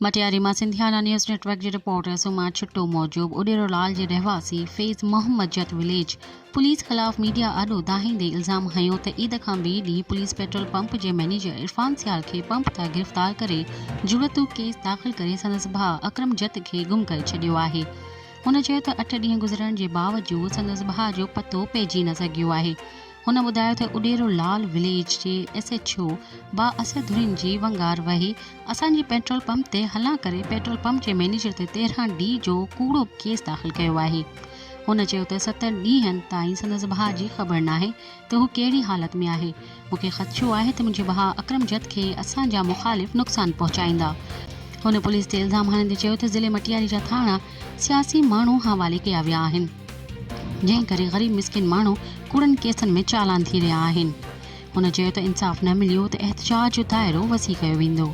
مٽياري مان Sindhiana news net work جي reporter Samma ڇٽو موجب اڏيرو لال جي رهواسي فيض محمد جت وليج پوليس خلاف ميڊيا آڏو دانهيندي الزام هنيو ته عيد کان ٻئي ڏينهن پوليس پيٽرول پمپ جي مئنيجر عرفان سيال کي پمپ تان گرفتار ڪري جڙتو ڪيس داخل ڪري سندس ڀاء اڪرم جت کي گم ڪري ڇڏيو آهي. هن چيو ته اٺ ڏينهن گذرڻ جي باوجود سندس ڀاء جو پتو پئجي نه سگهيو آهي. هن ٻڌايو ته اڏيرو لال وليج جي ايس ايڇ او بااثر ڌرين جي ونگار وهي اسان جي پيٽرول پمپ تي هلان ڪري پيٽرول پمپ جي مئنيجر تي 13 ڊي جو ڪوڙو ڪيس داخل ڪيو آهي. هن چيو ته ست ڏينهن تائين سندس ڀاء جي خبر ناهي ته هو ڪهڙي حالت ۾ آهي، مون کي خدشو آهي ته منهنجي ڀاء اڪرم جت کي اسان جا مخالف نقصان پهچائيندا. هن پوليس تي الزام هڻندي چيو ته ضلعي مٽياري جا ٿاڻا سياسي ماڻهو حوالي ڪيا ويا آهن. جنهن ڪري غريب مسڪين ماڻهو ڪوڙن ڪيسن ۾ چالان ٿي رهيا آهن. هن چيو ته انصاف نه مليو ته احتجاج جو دائرو وسيع ڪيو ويندو.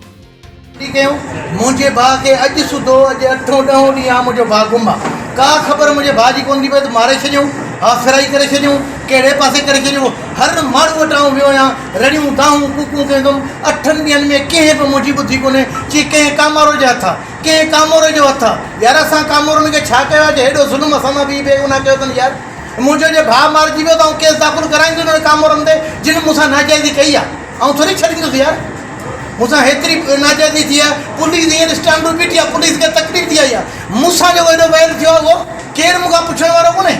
ٿي ڪيون منهنجي ڀاء کي اڄ سوڌو اڄ اٺون ڏهون ڏينهن آ منهنجو ڀاء گم آ ڪا خبر منهنجي ڀاء جي ڪونه ٿي پئي ته ماري ڇڏيون ها فرائي ڪري ڇڏيون ڪهڙي پاسي ڪري ڇڏيون هر ماڻهو وٽ آئون ويو آهيان رڙيون دانهون ڪوڪون ڪيون اٿم اٺن ڏينهن ۾ ڪنهن به منهنجي ٻڌي ڪونهي چي ڪنهن ڪامارو جي هٿ آ ڪنهن ڪاموري جو هٿ آ يار اسان ڪامورن کي ڇا ڪيو آ جو هيڏو ظلم اسان سان بي بيگناهه ڪيو اٿن يار منهنجو جي ڀاء مارجي ويو ته آئون ڪيس داخل ڪرائيندس انهن ڪامورن تي جن مون سان ناجائزي ڪئي آ آئون ٿوري ڇڏيندس يار مون سان هيتري ناجائزي ٿي آ پوليس هينئر اسٽانڊ بيٺي آ پوليس کي تڪليف ٿي آئي آ مون سان جيڪو هيڏو وير ٿيو آ اهو ڪير مون کان پڇڻ وارو ڪونهي.